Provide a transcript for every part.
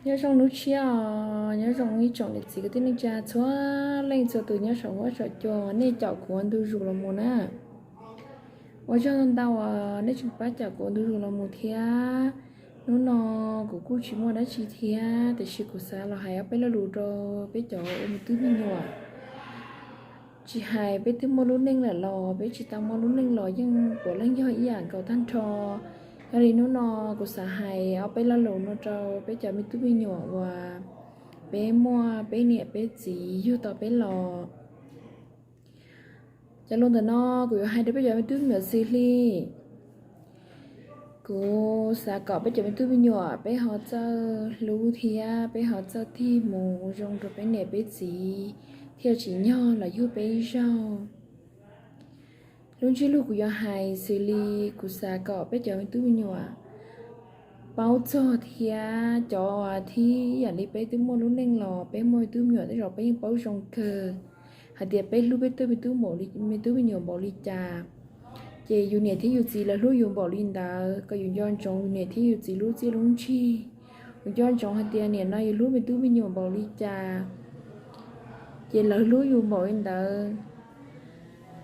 Nyob zoo hnub tshiab os, nyob zoo ib tsoom niam txiv kwv tij neej tsa txhua leej txhua tus nyob saum huab saum cua, nej caum kuv ua ntu zus los mus na. Ua tsaug ntau uas nej tseem pab caum kuv ua ntu zus los mus thiab. Hnub no kuv kuj tsis muaj dab tsi thiab, tiam sis kuv xav los hais ob peb lo lus rau peb cov ua me tub me nyuam. Tsis hais peb twb muaj lub neej lawm los peb tsis tau muaj lub neej los yeej puav leej yog ib yam nkaus tag nrho. Yog li hnub no kuv xav hais ob peb lo lus no rau peb cov me tub me nyuam uas peb muaj peb niam peb txiv yug tau peb los. Cov lus ntawm no kuv yuav hais rau peb cov me tub me nyuam xws li kuv xav kom peb cov me tub me nyuam peb ho txawj hlub thiab peb ho txawj tig mus ua zoo rau peb niam peb txiv thiaj tsim nyog los yug peb ib zaug. Lub ntsiab lus kuv yuav hais xws li kuv xav kom peb cov me tub me nyuam paub txog thiab cov uas thib ib yam li peb twb muaj lub neej los peb muaj me tub me nyuam tej zaum peb yeej paub zoo kawg hais tias peb hlub peb tej me tub me nyuam npaum li cas. Ces yus niam thiab yus txiv lawv hlub yus npaum li ntawd, kom yus nco ntsoov yus niam thiab yus txiv lub txiaj lub ntsig. Yus nco ntsoov hais tias niam no yus hlub me tub me nyuam npaum li cas, ces lawv hlub yus npaum li ntawd.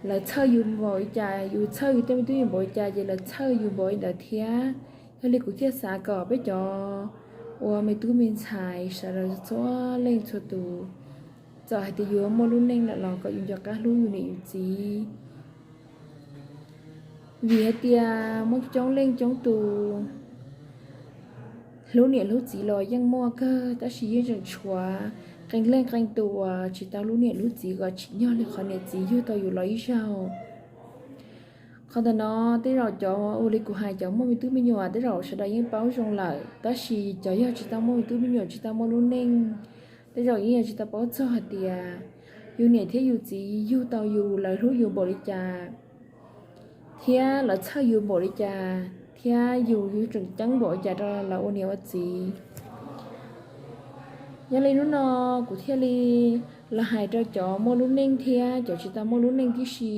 Lawv txhawj yus npaum li cas, yus txhawj yus tej me tub me nyuam npaum li cas, ces lawv txhawj yus npaum li ntawd thiab. Yog li kuv thiaj xav kom peb cov ua me tub me ntxhais sawv daws txhua leej txhua tus, txawm hais tias yus muaj lub neej lawm los kom yus nco qab hlub yus niam yus txiv. Vim hais tias muaj coob leej coob tus hlub niam hlub txiv los yeej muaj kawg, tab sis yeej tseem tshuav qee leej qee tus uas tsis tau hlub niam hlub txiv kom tsim nyog li qhov niam txiv yug tau yus los ib zaug. Qhov ntawm no tej zaum cov ua li kuv hais cov muaj me tub me nyuam tej zaum sawv daws yeej paub zoo lawm, tab sis cov yog tsis tau muaj me tub me nyuam tsis tau muaj lub neej, tej zaum yeej yog tsis tau paub txog hais tias yus niam thiab yus txiv yug tau yus lawv hlub yus npaum li cas thiab lawv txhawj yus npaum li cas thiab yus yus tseem ceeb npaum li cas rau lawv ua niam ua txiv. Yog li hnub no kuv thiaj li los hais rau cov muaj lub neej thiab cov tsis tau muaj lub neej tib si.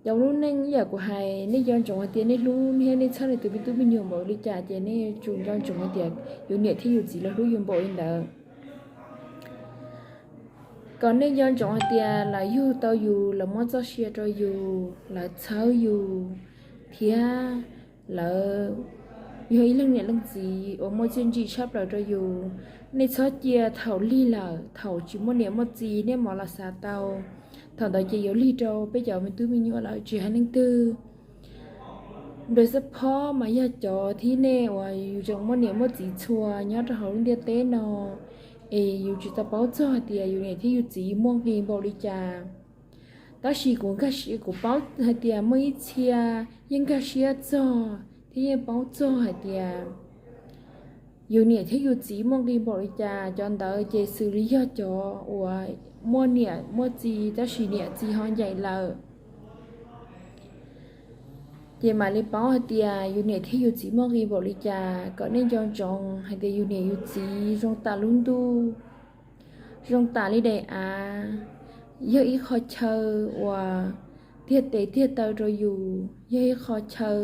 Cov lub neej ib yam kuv hais, nej nco ntsoov hais tias nej hlub thiab nej txhawj nej tus me tub me nyuam npaum li cas ces nej yuav tsum nco ntsoov hais tias yus niam thiab yus txiv lawv hlub yus npaum li ntawd. Kom nej nco ntsoov hais tias lawv yug tau yus, lawv muab txoj sia rau yus, lawv txhawb yus, thiab lawv yog ib leeg niam leej txiv uas muaj txiaj ntsig tshaj plaws rau yus. Nej txhob cia thaum lig lawm, thaum tsis muaj niam muaj txiv nej mam los xav tau, thaum ntawd ces yuav lig rau peb cov me tub me nyuam lawm tsis hais leej twg. Npawg xab phob mas yog cov thib nej uas yus tseem muaj niam muaj txiv txhua nyob rau hauv lub ntiaj teb no, es yus tsis tau paub txog hais tias yus niam thiab yus txiv muaj nqi npaum li cas. Tab sis kuv nkag siab, kuv paub hais tias muaj ib txhia yeej nkag siab txog thiab yeej paub txog hais tias yus niam thiab yus txiv muaj nqi npaum li cas. Cov ntawd ces xws li yog cov uas muaj niam muaj txiv tab sis niam txiv ho ncaim lawm, ces mam li paub hais tias yus niam thiab yus txiv muaj nqi npaum li cas. Kom nej nco ntsoov hais tias yus niam yus txiv zoo tam lub ntuj, zoo tam li daim av, yog ib qho chaw uas tiag tes tiag taw rau yus, yog ib qho chaw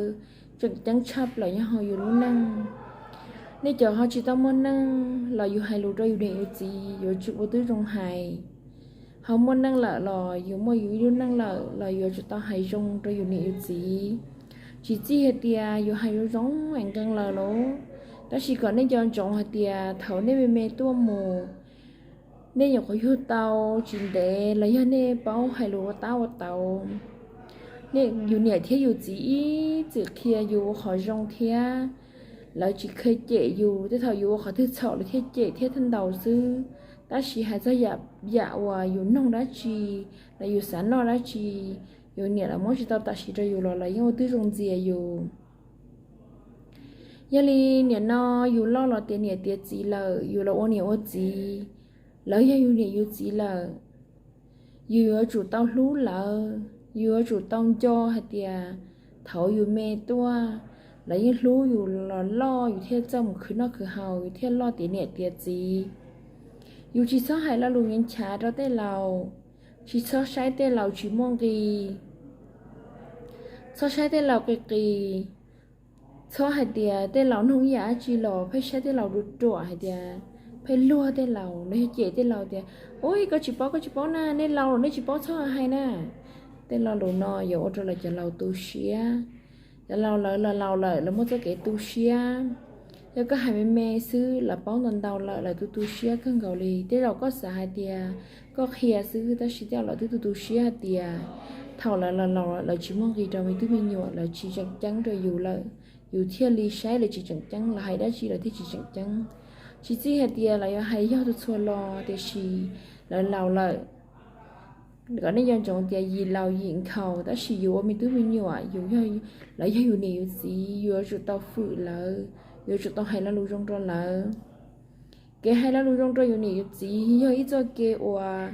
tseem ceeb tshaj plaws nyob hauv yus lub neej. Nej cov ho tsis tau muaj neej los yus hais lus rau yus niam yus txiv yuav tsum ua tib zoo hais. Ho muaj neej lawm los yus muaj yus ib lub neej lawm los yuav tsum tau hais zoo rau yus niam yus txiv. Tsis txij hais tias yus hais zoo zoo es nqee lawm lauj, tab sis kom nej nco ntsoov hais tias thaum nej me me tuaj mus, nej nyuam qhuav yug tau tsis ntev los yog nej paub hais lus ua tab ua tau, nej yus niam thiab yus txiv ib txwm qhia yus ua qhov zoo thiab lawv tsis kheev cem yus. Tej thaum yus ua qhov twg txhaum lawv thiaj cem thiab thiaj ntaus xwb, tab sis hais txog yam, yam uas yus noog dab tsi los yus xav noj dab tsi, yus niam lawv muab tsis tau tam sim rau yus los lawv yeej ua tib zoo ntxias yus. Yog li nim no yus loj los tiav niam tiav txiv lawm, yus los ua niam ua txiv, lawv yog yus niam yus txiv lawm, yus yuav tsum tau hlub lawv, yus yuav tsum tau nco hais tias thaum yus me tuaj, lawv yeej hlub yus los loj yus thiaj txawj mus khwv noj khwv haus, yus thiaj loj tiav niam tiav txiv. Yus tsis txhob hais lo lus nyav nchav rau tej laus, tsis txhob saib tej laus tsis muaj nqi, txhob saib tej laus qis qis, Txhob hais tias tej laus nug ib yam dab tsi los pheej saib tej laus ruam ruam hais tias, pheej luag tej laus los yog cem tej laus tias, ua koj tsis paub, koj tsis paub na, nej laus los nej tsis paub, txhob hais na. Tej lo lus no yuav ua rau lawv cov laus tu siab. Cov laus lawv los laus lawm, lawv muaj txoj kev tu siab. Yog koj hais me me xwb lawv paub ntau ntau lawm, lawv tu tu siab kawg nkaus li. Tej zaum koj xav hais tias koj qhia xwb, tab sis tej zaum lawv twb tu tu siab hais tias thaum lawv los laus lawv tsis muaj nqis rau me tub me nyuam, lawv tsis tseem ceeb rau yus lawm. Yus thiaj li saib lawv tsis tseem ceeb, lawv hais dab tsi lawv thiaj tsis tseem ceeb. Tsis txij hais tias lawv yuav hais yog txhua txhua lo, tiam sis lawv laus lawm. Kom nej nco ntsoov tias yim laus yim nkhaus, tab sis yus ua me tub me nyuam, yus, lawv yog yus niam yus txiv, yus yuav tsum tau fwm lawv, yuav tsum tau hais lo lus zoo rau lawv. Kev hais lo lus zoo rau yus niam yus txiv yog ib txoj kev uas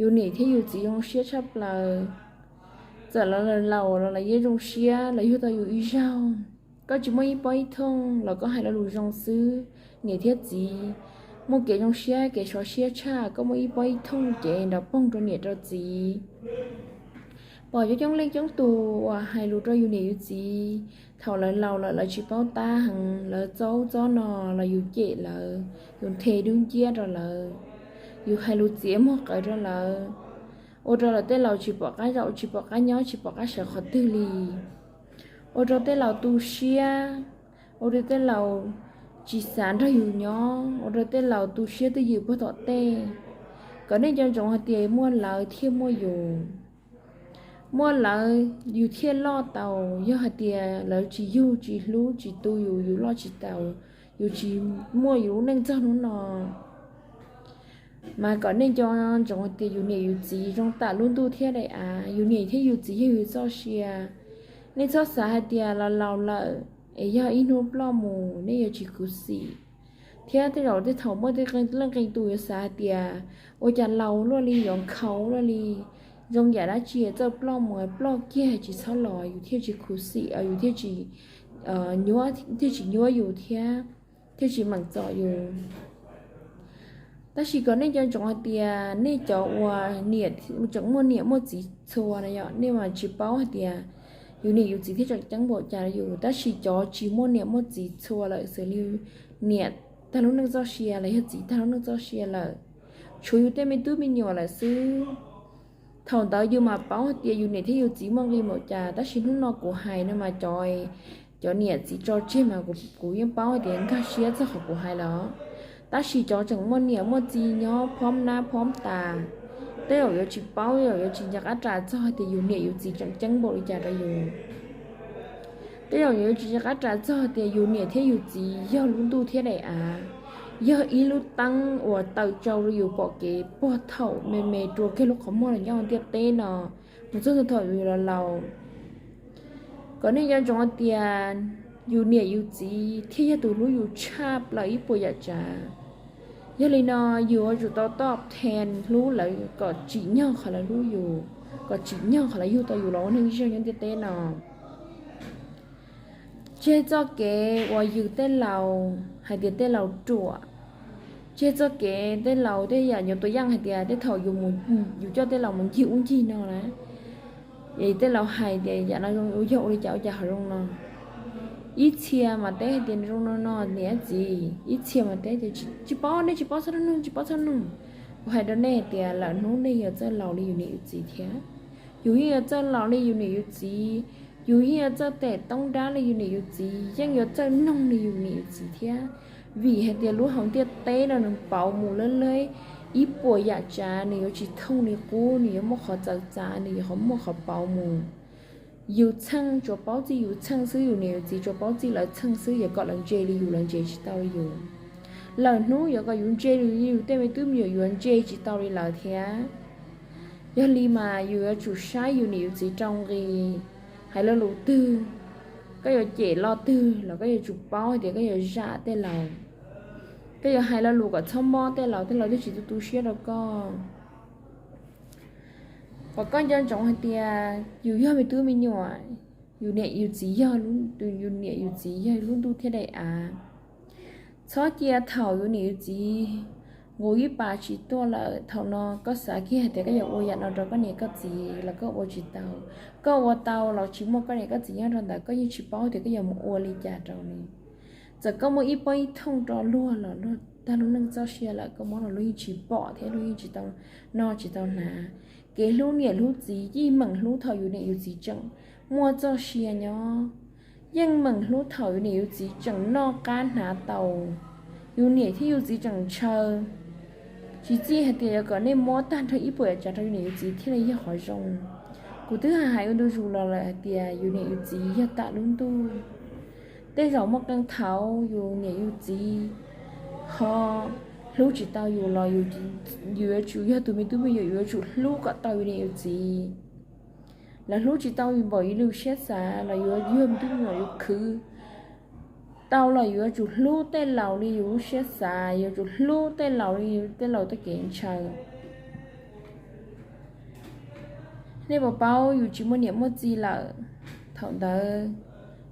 yus niam thiab yus txiv zoo siab tshaj plaws. Txawm lawv laus los lawv yeej zoo siab, lawv yug tau yus ib zaug. Koj tsis muaj ib pob ib thooj los koj hais lo lus zoo xwb, niam thiab txiv muaj kev zoo siab kev sov siab tshaj koj muaj ib pob ib thooj ces nrov poog rau niam rau txiv. Pom coob coob leej coob tus uas hais lus rau yus niam yus txiv, thaum lawv laus lawm lawv tsis paub tab heev, lawv txob txob no los yus cem lawv, yus nthe dub nciab rau lawv, yus hais lus txiav muag qawv rau lawv, ua rau lawv tej laus tsis pom qab zaum, tsis pom qab nyob, tsis pom qab sawv qhov twg li. Ua rau tej laus tu siab, ua rau tej laus tsis xav nrog yus nyob, ua rau tej laus tu siab twj ywm puag tom tej. Kom nej nco ntsoov hais tias muaj lawv thiaj muaj yus. Muaj lawv yus thiaj loj tau. Yog hais tias lawv tsis yug tsis hlub tsis tu yus, yus loj tsis tau, yus tsis muaj yus lub neej txog hnub no. Mas kom nej nco ntsoov hais tias yus niam yus txiv zoo tam lub ntuj thiab daim av, yus niam thiab yus txiv yog yus txoj sia. Nej txhob xav hais tias los laus lawm es yog ib hnub ploj mus nej yuav tsis khuv xim. Thiab tej zaum tej thaum muaj tej leej qee tus yuav xav hais tias ua cas laus luaj li yuav nkhaus luaj li, zoo yam dab tsi txawj ploj mus ploj kiag tsis txhob los yus thiaj tsis khuv xim, yus thiaj tsis, thiaj tsis nyuab yus thiab, thiaj tsis meem txom yus. Tab sis kom nej nco ntsoov hais tias nej cov uas niam, tseem muaj niam muaj txiv txhua na yom, nej mas tsis paub hais tias yus niam yus txiv thiaj tseem ceeb npaum cas rau yus, tab sis cov tsis muaj niam muaj txiv txhua lawm xws li niam tag lub neej txoj sia los yog txiv tag lub neej txoj sia lawm, tshuav yus tej me tub me nyuam lawm xwb. Thaum ntawd yus mas paub hais tias yus niam thiab yus txiv muaj nqis npaum cas, tab sis hnub no kuv hais no mas cov, cov niam txiv tso tseg mas kuv yeej paub hais tias nkag siab txog qhov kuv hais lawm. Tab sis cov tseem muaj niam muaj txiv nyob phom nab phom tas, tej zaum yuav tsis paub, tej zaum yuav tsis nco qab ras txog hais tias yus niam yus txiv tseem ceeb npaum li cas rau yus. Tej zaum yuav tsis nco qab ras txog hais tias yus niam thiab yus txiv yog lub ntuj thiab daim av, yog ib lub teeb uas taw tsau rau yus pom kev puag thaum me me rua kiag lub qhov muag los nyob ntiaj teb no mus txog thaum yus los laus. Kom nej nco ntsoov hais tias yus niam yus txiv thiaj yog tus hlub yus tshaj plaws ib puas yam tsav. Yog li no, yus yuav tsum tau toj then hlub lawv kom tsim nyog qhov lawv hlub yus, kom tsim nyog qhov lawv yug tau yus los ua neej zog nyob ntiaj teb no. Tseg txoj kev uas yws tej laus hais tias tej laus ruam. Tseg txoj kev tej laus tej yam nyuav tua yaj hais tias tej thaum yus coj tej laus mus ncig ub ncig no na, es tej laus hais tias yam no yog ua li cas ua cas ho zoo no. Ib txhia mas teb hais tias zoo no no niam txiv, ib txhia mas teb tias tsis paub, nej tsis paub txhob nug, tsis paub txhob nug. Kuv hais rau nej hais tias lawm hnub nej yuav txawj laus li yus niam yus txiv thiab. Yus yeej yuav txawj laus li yus niam yus txiv, yus yeej yuav txawj tem toob dab li yus niam yus txiv, yeej yuav txawj noog li yus niam yus txiv thiab. Vim hais tias lub hauv ntiaj teb no nws pauv mus lawm lawm, ib puas yam tsav nws yuav tsis thooj li qub, nws yuav muaj qhov txawv txav, nws yuav muaj qhov pauv mus. Yus txheej tsuas paub txij yus txheej xwb, yus niam yus txiv tsuas paub txij lawv txheej xwb, yuav kom lawv ntse li yus lawv ntse tsis tau li yus. Lawm hnub yuav kom yus ntse li yus tej me tub me nyuam yuav ntse tsis tau li lawv thiab. Yog li mas yus yuav tsum saib yus niam yus txiv rau nqi. Hais lo lus twg, koj yuav cem lo twg los koj yuav tsum paub hais tias koj yuav zam tej laus, koj yuav hais lo lus kom txhob mob tej laus, tej laus thiaj tsis tu tu siab rau koj. Kom koj nco ntsoov hais tias yus yog me tub me nyuam, yus niam yus txiv yog, yus niam yus txiv yog lub ntuj thiab daim av. Txhob cia thaum yus niam yus txiv nqus ib pas tsis tuaj lawm. Thaum no koj xav kiag hais tias koj yuav ua yam no rau koj niam koj txiv los koj ua tsis tau. Koj ua tau los tsis muaj koj niam koj txiv nyob rau ntawd, koj yeej tsis paub tias koj yuav mus ua li cas rau li. Txawm koj muaj ib pob ib thooj rau luag los luag tag lub neej txoj sia lawm, koj muab los luag yeej tsis pom thiab luag yeej tsis tau noj tsis tau hnav. Kev hlub niam hlub txiv yeej meem hlub thaum yus niam yus txiv tseem muaj txoj sia nyob, yeej meem hlub thaum yus niam yus txiv tseem noj qab hnav tau, yus niam thiab yus txiv tseem ntshaw. Tsis txij hais tias yuav kom nej muab tag nrho ib puas yam tsav rau yus niam yus txiv thiaj li yog qhov zoo. Kuv twb hais hais ua ntu zus los lawm hais tias yus niam yus txiv yog tam lub ntuj. Tej zaum muaj qee thaum yus niam yus txiv ho hlub tsis tau yus los yus yuav tsum yog tus me tub me nyuam yuav tsum hlub kom tau yus niam yus txiv. Lawv hlub tsis tau yus npaum yus lub siab xav los yuav yog me tub me nyuam yuav khwv tau los yuav tsum hlub tej laus li yus lub siab xav, yuav tsum hlub tej laus li tej laus tej kev ntshaw. Nej puas paub yus tsis muaj niam muaj txiv lawm, thaum ntawd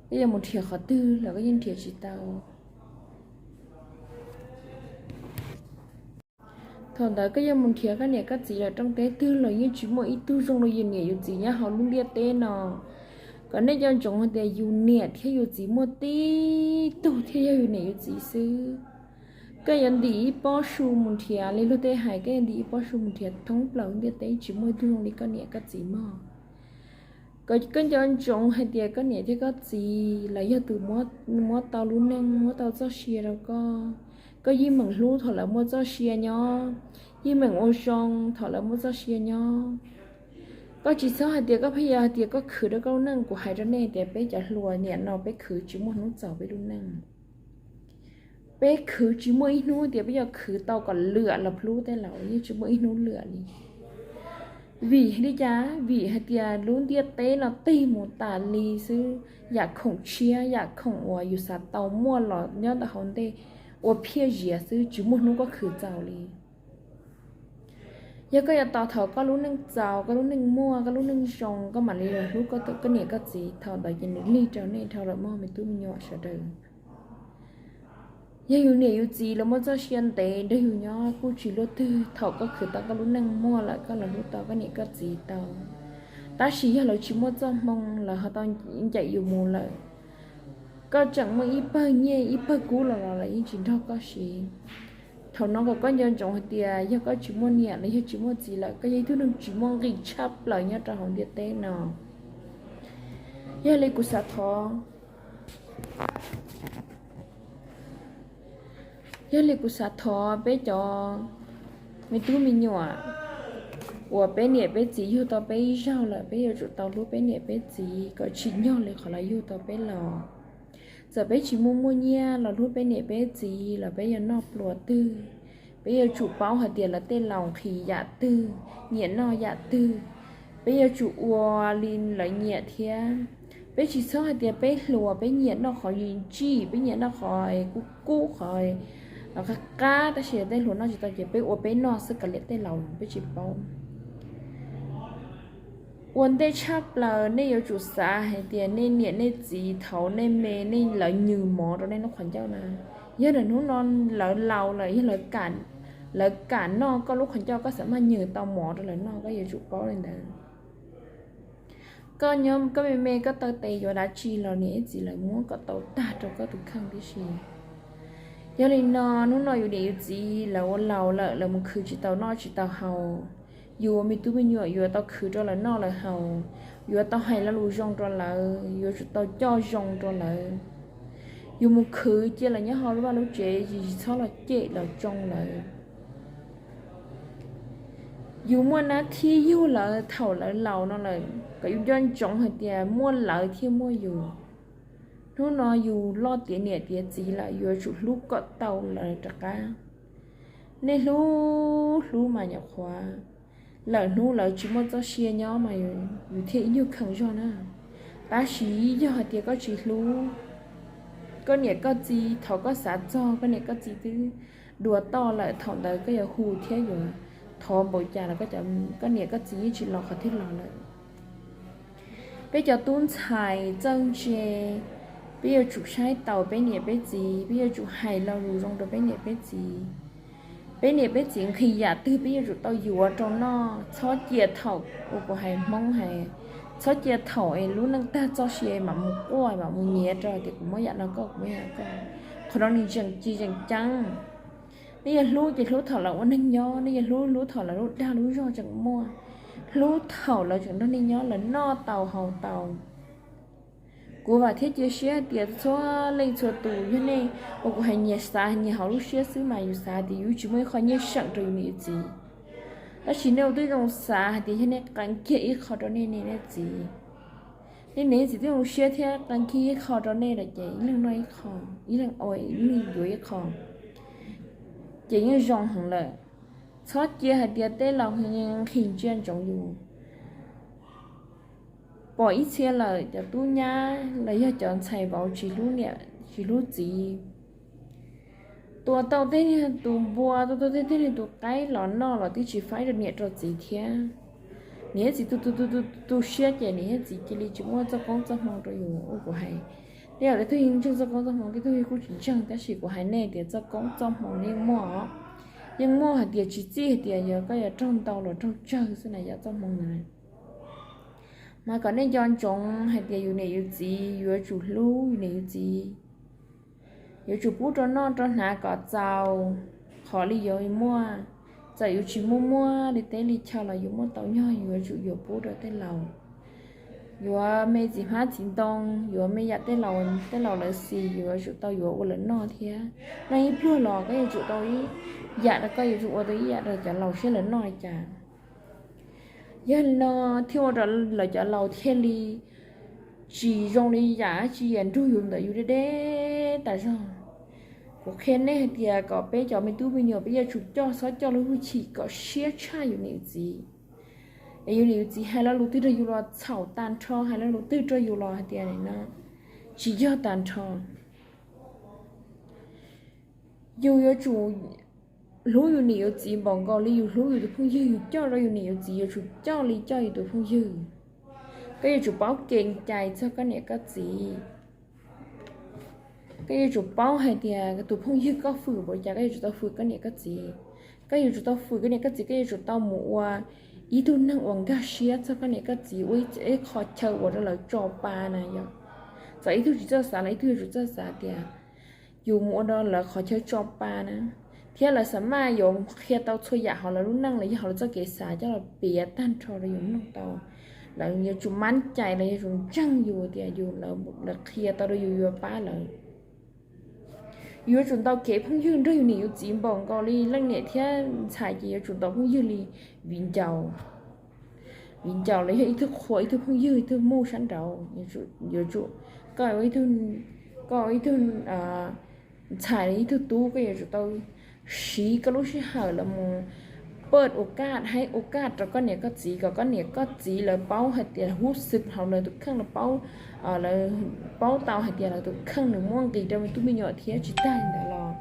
koj yuav mus nrhiav qhov twg los koj yeej nrhiav tsis tau. Thaum ntawd koj yuav mus nrhiav koj niam koj txiv lawm rooj teb twg los yeej tsis muaj ib tug zoo li yus niam yus txiv nyob hauv lub ntiaj teb no. Kom nej nco ntsoov hais tias yus niam thiab yus txiv muaj tib tug thiaj yog yus niam yus txiv xwb. Koj yuav ntim ib pob su mus nrhiav li luag tej hais, koj yuav ntim ib pob su mus nrhiav thoob plaws lub ntiaj teb tsis muaj ib tug zoo li koj niam koj txiv mog. Kom koj nco ntsoov hais tias koj niam thiab koj txiv lawv yog tus muab tau lub neej muab tau txoj sia rau koj. Koj yeej meem hlub thaum lawv muaj txoj sia nyob, yeej meem ua zoo thaum lawv muaj txoj sia nyob. Koj tsis txhob hais tias koj pheej yog hais tias koj khwv rau koj lub neej. Kuv hais rau nej tias peb cov hluas niam no peb khwv tsis muaj hnub txaus peb lub neej. Peb khwv tsis muaj ib hnub tias peb yuav khwv tau kom lwam los hlub tej laus, yeej tsis muaj ib hnub lwam li. Vim li cas? Vim hais tias lub ntiaj teb no tig mus tas li xwb, yam khoom tshiab yam khoom uas yus xav tau muaj los nyob ntawm hauv ntej ua phiaj zias xwb, tsis muaj hnub koj khwv txaus li. Yog koj yuav tos thaum koj lub neej txaus, koj lub neej muaj, koj lub neej zoo, koj mam li los hlub koj niam koj txiv, thaum ntawd ces nws lig rau nej dhau lawm mog me tub me nyuam sawv daws. Yog yus niam yus txiv lawv muaj txoj sia ntev nrog yus nyob kuj tsis luaj twg, thaum koj khwv tau koj lub neej muaj lawm koj los hlub tau koj niam koj txiv tau. Tab sis yog lawv tsis muaj txoj hmoo, lawv ho tau ncaim yus mus lawm, koj tseem muaj ib pawg nyiaj ib pawg kub los los lawv yeej tsis nrog koj siv. Thaum no kom koj nco ntsoov hais tias yog koj tsis muaj niam los yog tsis muaj txiv lawm, koj yog ib tug neeg tsis muaj nqis tshaj plaws nyob rau hauv ntiaj teb no. Yog li kuv xav thov, yog li kuv xav thov peb cov me tub me nyuam uas peb niam peb txiv yug tau peb ib zaug lawm, peb yuav tsum tau hlub peb niam peb txiv kom tsim nyog li qhov lawv yug tau peb los. Txawm peb tsis muaj muaj nyiaj los hlub peb niam peb txiv los peb yuav noj pluas twg, peb yuav tsum paub hais tias lawv tej laus nqhis yam twg, nyiam noj yam twg, peb yuav tsum ua li lawv nyiam thiab. Peb tsis txhob hais tias peb hluas peb nyiam noj qhov ntsim, peb nyiam noj qhov kub kub, qhov qab qab, tab sis tej hluas noj tsis tau ces peb ua peb noj xwb, kav liam tej laus peb tsis paub. Ua ntej tshaj plaws nej yuav tsum xav hais tias nej niam nej txiv thaum nej me nej lawv nyws mov rau nej lub qhov ncauj na. Yog hnub no lawv laus lawm, yog lawv kam noj koj lub qhov ncauj, koj xav maj nyws tau mov rau lawv noj, koj yuav tsum paub li ntawd. Koj nyob koj me me koj taw tes yuav dab tsi los niam ib txiv lawv muab kom tau tag rau koj tus kheej tib si. Yog li no hnub no yus niam yus txiv lawv ua laus lawm, lawv mus khwv tsis tau noj tsis tau haus, yus ua me tub me nyuam yuav tau khwv rau lawv noj lawv haus, yuav tau hais lo lus zoo rau lawv, yuav tsum tau coj zoo rau lawv. Yus mus khwv cia lawv nyob hauv lub vaj lub tsev, yus tsis txhob los cem los tsoo lawv. Yus muaj nab thib yug lawv thaum lawv laus no lawm, kom yus nco ntsoov hais tias muaj lawv thiaj muaj yus. Hnub no yus loj tiav niam tiav txiv lawm, yuav tsum hlub kom tau lawv rov qab. Nej hlub hlub mas nyuam qhuav, lawm hnub lawv tsis muaj txoj sia nyob mas yus thiaj ib nyuag kheev zog na. Tab sis yog hais tias koj tsis hlub, koj niam koj txiv, thaum koj xav txog koj niam koj txiv twb dua toj lawm, thaum ntawd koj yuav hu thiab yuav thov npaum cas los koj niam koj txiv yeej tsis los qhov twg los lawm. Peb cov tub ntxhais txawj ntse, peb yuav tsum saib taus peb niam peb txiv, peb yuav tsum hais lo lus zoo rau peb niam peb txiv. Peb niam peb txiv nqhis yam twg peb yuav tsum tau yuav rau noj, txhob cia thaum, ua kuv hais Hmoob hais, txhob cia thaum es lub neej tag txoj sia mam mus quaj mam mus nyiav rau tias kuv muab yam no koj, kuv muab yam no koj. Qhov no nws tseem tsis tseem ceeb. Nej yog hlub ces hlub thaum lawv ua neeg nyob, nej yog hlub hlub thaum lawv lub dag lub zog tseem muaj, hlub thaum lawv tseem nrog nej nyob, lawv noj tau haus tau. Kuv vam thiab cia siab tias txhua leej txhua tus yog nej, ua kuv hais nyias xav nyias hauv lub siab xwb mas yus xav tias yus tsis muaj ib qho nyiaj seem rau yus niam yus txiv. Tab sis nej ua twb zoo xav hais tias yog nej qee kiag ib qho rau nej niam nej txiv, nej niam nej txiv twb zoo siab thiab qee kiag ib qho rau nej lawm ces ib leeg noj ib qho, ib leeg ua ib leeg yuav ib qho, ces yeej zoo heev lawm. Txhob cia hais tias tej laus nqhis ntsia ntsoov yus. Pom ib txhia lawm cov tub nyab los yog cov ntxhais vauv tsis hlub niam tsis hlub txiv, tua tau tej tus npua, tua tau tej tej tus qaib los noj los twb tsis faib rau niam rau txiv thiab. Niam thiab txiv tu tu tu tu tu siab ces niam thiab txiv cia li tsis muaj txoj koob txoj hmoo rau yus. Ua kuv hais, tej zaum tej tug yeej ntseeg txoj koob txoj hmoo, tej tug kuj tsis ntseeg, tab sis kuv hais nej tias txoj koob txoj hmoo yeej muaj os. Yeej muaj hais tias tsis txij hais tias yog koj yuav raug ntau los raug tsawg xwb na yom, txoj hmoo na. Mas kom nej nco ntsoov hais tias yus niam yus txiv yuav tsum hlub yus niam yus txiv, yuav tsum pub rau noj rau hnav kom txaus, qhov li yuav muaj. Txawm yus tsis muaj muaj li teb li chaw los yus muaj tau nyog yuav tsum yuav pub rau tej laus. Yuav me txiv hmab txiv ntoo, yuav me yam tej laus, tej laus lawv xis yuav tsum tau yuav ua lawv noj thiab. Noj ib pluag los koj yuav tsum tau ib yam rau koj, yuav tsum ua tau ib yam rau cov laus saib lawv noj li cas. Yog li no thiaj ua rau lawv cov laus thiaj li tsis zoo li yam dab tsi yam nrug yus ntawm yus deb deb tas zog. Kuv qhia nej hais tias kom peb cov me tub me nyuam peb yuav tsum coj, txhob coj lub hwj chim kom siab tshaj yus niam yus txiv. Es yus niam yus txiv hais lo lus twg rau yus los txhaum tag nrho, hais lo lus twg rau yus los hais tias no tsis yog tag nrho. Yus yuav tsum hlub yus niam yus txiv npaum nkaus li yus hlub yus tus phooj ywg. Yus coj rau yus niam yus txiv yuav tsum coj li coj yus tus phooj ywg. Koj yuav tsum paub kev cai txog koj niam koj txiv. Koj yuav tsum paub hais tias tus phooj ywg koj fwm npaum li cas koj yuav tsum tau fwm koj niam koj txiv. Koj yuav tsum tau fwm koj niam koj txiv, koj yuav tsum tau mus ua ib tug neeg uas nkag siab txog koj niam koj txiv, ua ib qho chaw uas rau lawv tso pa na yom. Txawm ib tug tsis txawj xav los ib tug yuav tsum txawj xav tias yus mus ua rau lawv qhov chaw tso pa na, thiab lawv xav maj yuav qhia tau txhua yam hauv lawv lub neej los yog hauv lawv txoj kev xav coj los piav tag nrho rau yus mloog tau. Lawv yuav tsum mab cai, lawv yuav tsum ntseeg yus tias yus, lawv qhia tau rau yus yuav pab lawv. Yuav tsum ntau kev phooj ywg nrog yus niam yus txiv npaum nkaus li leej niam thiab ntxhais ces yuav tsum ntau phooj ywg li viv ncaus. Viv ncaus los yog ib tug qhua, ib tug phooj ywg, ib tug muj sab nraud. Yuav tsum koj, koj ib tug ntxhais los ib tug tub, koj yuav tsum tau siv koj lub sij hawm los mus pab ua kaj, haib ua kaj rau koj niam koj txiv kom koj niam koj txiv lawv paub hais tias hub xwm hauv lawv tus kheej, lawv paub, lawv paub tau hais tias lawv tus kheej nws muaj nqis rau me tub me nyuam thiab tsis tag li ntawd los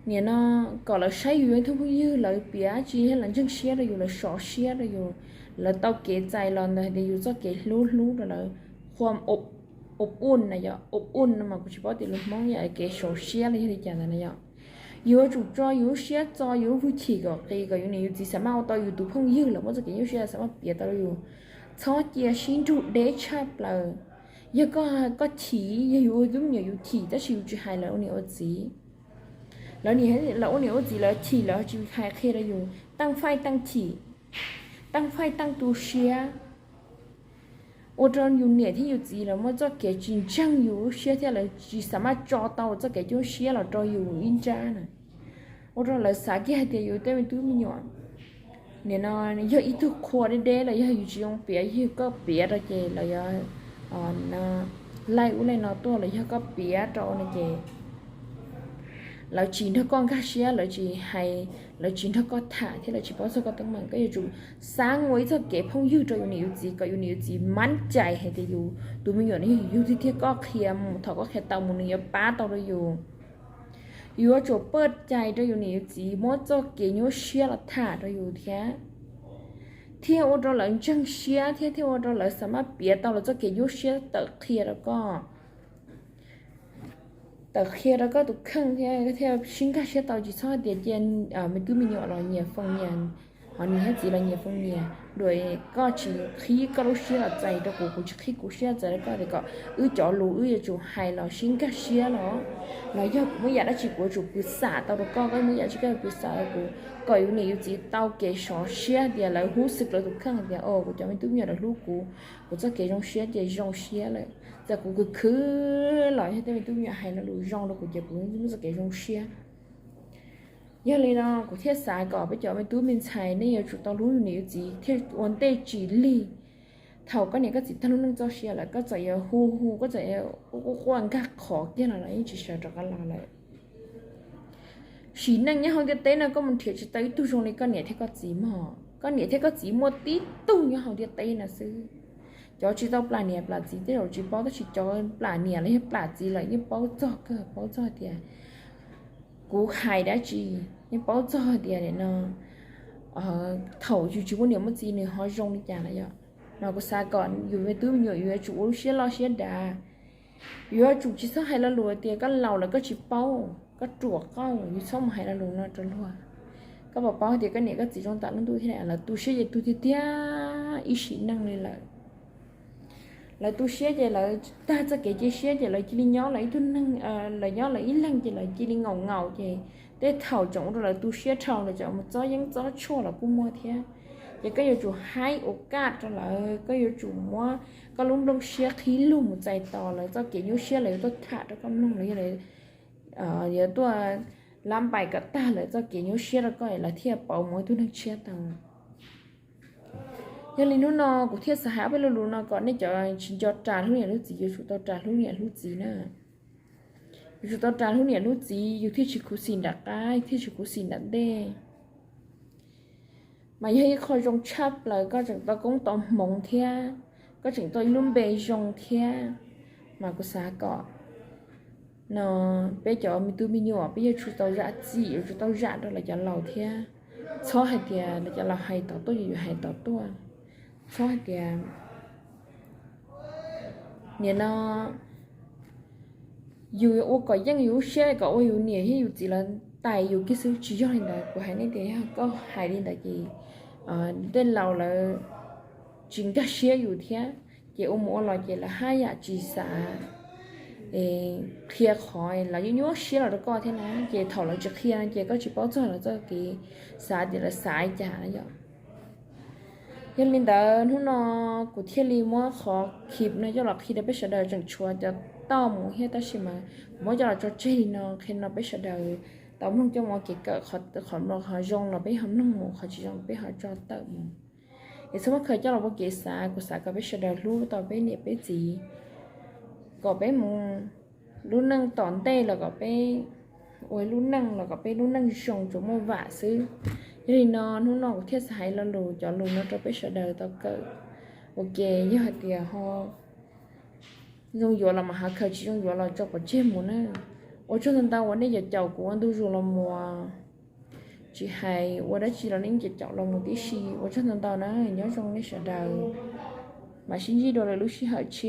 nim no kom lawv saib yus yog ib tug phooj ywg, lawv piav dab tsi los lawv ntseeg siab rau yus, lawv sov siab rau yus, lawv tau kev txais los ntawm hais tias yus txoj kev hlub hlub rau lawv. Qhua ob un na yom, ob un no mas kuv tsis paub tias lus Hmoob yam kev sov siab los yog li cas ntawd na yom. Yuav tsum tso yus lub siab txo yus lub hwj chim kom qis kom yus niam yus txiv xav maj ua tau yus tus phooj ywg lawv muaj txoj kev nyuaj siab xav maj piav tau rau yus. Txhob cia sib nrug deb tshaj plaws. Yog koj chim, yog yus ua tub me nyuam yus chim tab sis yus tsis hais lawv ua niam ua txiv. Lawv, lawv ua niam ua txiv lawv chim lawv tsis hais qhia rau yus, teej faij teej chim, teej faij teej tu siab, ua rau yus niam thiab yus txiv lawv muaj txoj kev tsis ntseeg yus lub siab thiab lawv tsis xav maj tso tau txoj kev nyuaj siab los rau yus ib nrab na. Ua rau lawv xav kiag hais tias yus tej me tub me nyuam nim no yog ib tug qhua deb deb los yog yus tsis zoo piav, yog koj piav rau ces lawv yuav laij ub laij no tuaj los yog koj piav rau no ces lawv tsis nrog koj nkag siab, lawv tsis hais, lawv tsis nrog koj tham thiab lawv tsis paub txog koj teeb meem. Koj yuav tsum xav ua ib txoj kev phooj ywg rau yus niam yus txiv kom yus niam yus txiv mab cai hais tias yus tus me nyuam no yog yus yug tiag tiag, koj qhia mus thaum koj qhia tau mus nws yuav pab tau rau yus. Yuav tsum pab cai rau yus niam yus txiv muab txoj kev nyuaj siab los tham rau yus thiab, thiaj ua rau lawv ntseeg siab thiab thiaj ua rau lawv xav maj piav tau lawv txoj kev nyuaj siab tawm qhia rau koj. tawm qhia rau koj tus kheej thiab koj thiaj sib nkag siab tau, tsis txhob hais tias cia me tub me nyuam los nyias foo nyias, ho niam thiab txiv los nyias foo nyias, dua koj tsis qhib koj lub siab los txais rau kuv, kuv tsis qhib kuv siab txais rau koj tias kom wb cov lus wb yuav tsum hais los sib nkag siab los, los yog kuv muaj yam dab tsi kuv yuav tsum pw xam tau rau koj, koj muaj yam dab tsi koj yuav pw xam rau kuv, kom yus niam yus txiv tau kev sov siab tias lawv hlub xwm lawv tus kheej tias o kuv cov me tub me nyuam lawv hlub kuv, kuv txoj kev zoo siab ces zoo siab lawm. Txawm kuv khwv khwv los yog tej me tub me nyuam hais lo lus zoo rau kuv ces kuv muaj txoj kev zoo siab. Yog li no kuv thiaj xav kom peb cov me tub me ntxhais nej yuav tsum tau hlub yus niam yus txiv thiaj ua ntej tsis lig. Thaum koj niam koj txiv tag lub neej txoj sia lawm koj txawm yuav hu hu, koj txawm yuav quaj quaj nkag qhov kiag los los yeej tsis sawv rov qab los lawm. Sim neej nyob hauv ntiaj teb no koj mus nrhiav tsis tau ib tug zoo li koj niam thiab koj txiv mog. Koj niam thiab koj txiv muaj tib tug nyob hauv ntiaj teb no xwb. Cov tsis tau plam niam plam txiv tej zaum tsis paub, tab sis cov plam niam los yog plam txiv lawm yeej paub txog kawg, paub txog tias kuv hais dab tsi, yeej paub txog tias no thaum yus tsis muaj niam muaj txiv nws ho zoo li cas na yom. No kuv xav kom yus me tub me nyuam yus yuav tsum ua lub siab loj siab dav. Yuav tsum tsis txhob hais lo lus tias koj laus lawm koj tsis paub, koj ruam qauj, yus txhob mus hais lo lus no rau luag. Koj puas paub tias koj niam koj txiv zoo tam lub ntuj thiab, lawv tu siab ces tu tiag tiag ib sim neej li lawm. Lawv tu siab ces lawv tag txoj kev cia siab ces lawv cia li nyob lawv ib tug neeg, lawv nyob lawv ib leeg ces lawv cia li ngaum ngaum ces tej thaum tseem ua rau lawv tu siab dhau, lawv tseem mus txob yeeb txob tshuaj los kuj muaj thiab. Ces koj yuav tsum haib ua kaj rau lawv, koj yuav tsum muab koj lub nplooj siab qhib lug mus txais tos lawv txoj kev nyuaj siab, lawv yuav tuaj tham rau koj mloog, lawv yuav tuaj lab npais kom tag lawv txoj kev nyuaj siab rau koj lawv thiaj pauv mus ua ib tug neeg tshiab tau. Yog li hnub no kuv thiaj xav hais ob peb lo lus no kom nej cov tsis nco ras hlub niam hlub txiv yuav tsum tau ras hlub niam hlub txiv na. Yuav tsum tau ras hlub niam hlub txiv yus thiaj tsis khuv xim nram qab, yus thiaj tsis khuv xim nram ntej. Mas yog ib qho zoo tshaj plaws, koj tseem tau koob tau hmoov thiab, koj tseem tau ib lub npe zoo thiab. Mas kuv xav kom no peb cov me tub me nyuam peb yuav tsum tau zam txim, yuav tsum tau zam rau lawv cov laus thiab. Txhob hais tias lawv cov laus hais tom tuaj yus yuav hais tom tuaj. Txhob hais tias nim no yus yuav ua kom yeej yus lub siab kom ua yus niam thiab yus txiv lawv tais yus kiag xwb, tsis yog li ntawd. Kuv hais nej tias yog koj hais li ntawd ces tej laus lawv tsis nkag siab yus thiab, ces ua mus ua los ces lawv haj yam tsis xav qhia qhov lawv nyuaj nyuaj siab los rau koj thiab na. Ces thaum lawv tsis qhia no ces koj tsis paub txog lawv txoj kev xav tias lawv xav li cas na yom. Yog li ntawd hnub no kuv thiaj li muab qhov clip no coj los qhia rau peb sawv daws, tseem tshuav cov toj mus thiab, tab sis mas kuv muab coj los tso tseg li no qhia no peb sawv daws tau mloog coj mus ua kev kawm, qhov qhov zoo los peb ho mloog mus, qhov tsis zoo peb ho tso tawm mus. Es txhob muab khaws coj los ua kev xav, kuv xav kom peb sawv daws hlub tau peb niam peb txiv, kom peb mus lub neej tom ntej los kom peb ua lub neej los kom peb lub neej zoo tsuas muaj vam xwb. Yog li no hnub no kuv thiaj xav hais lo lus cov lus no rau peb sawv daws tau kawm ua ke. Yog hais tias ho zoo yuav los mas ho khaws, tsis zoo yuav los tso pov tseg mus na. Ua tsaug ntau ntau uas nej caum caum kuv ua ntu zus los mus, tsis hais ua dab tsi los nej caum caum los mus tib si. Ua tsaug ntau ntau na, nyob zoo nej sawv daws, mam sib ntsib dua lwm lub sij hawm tshiab.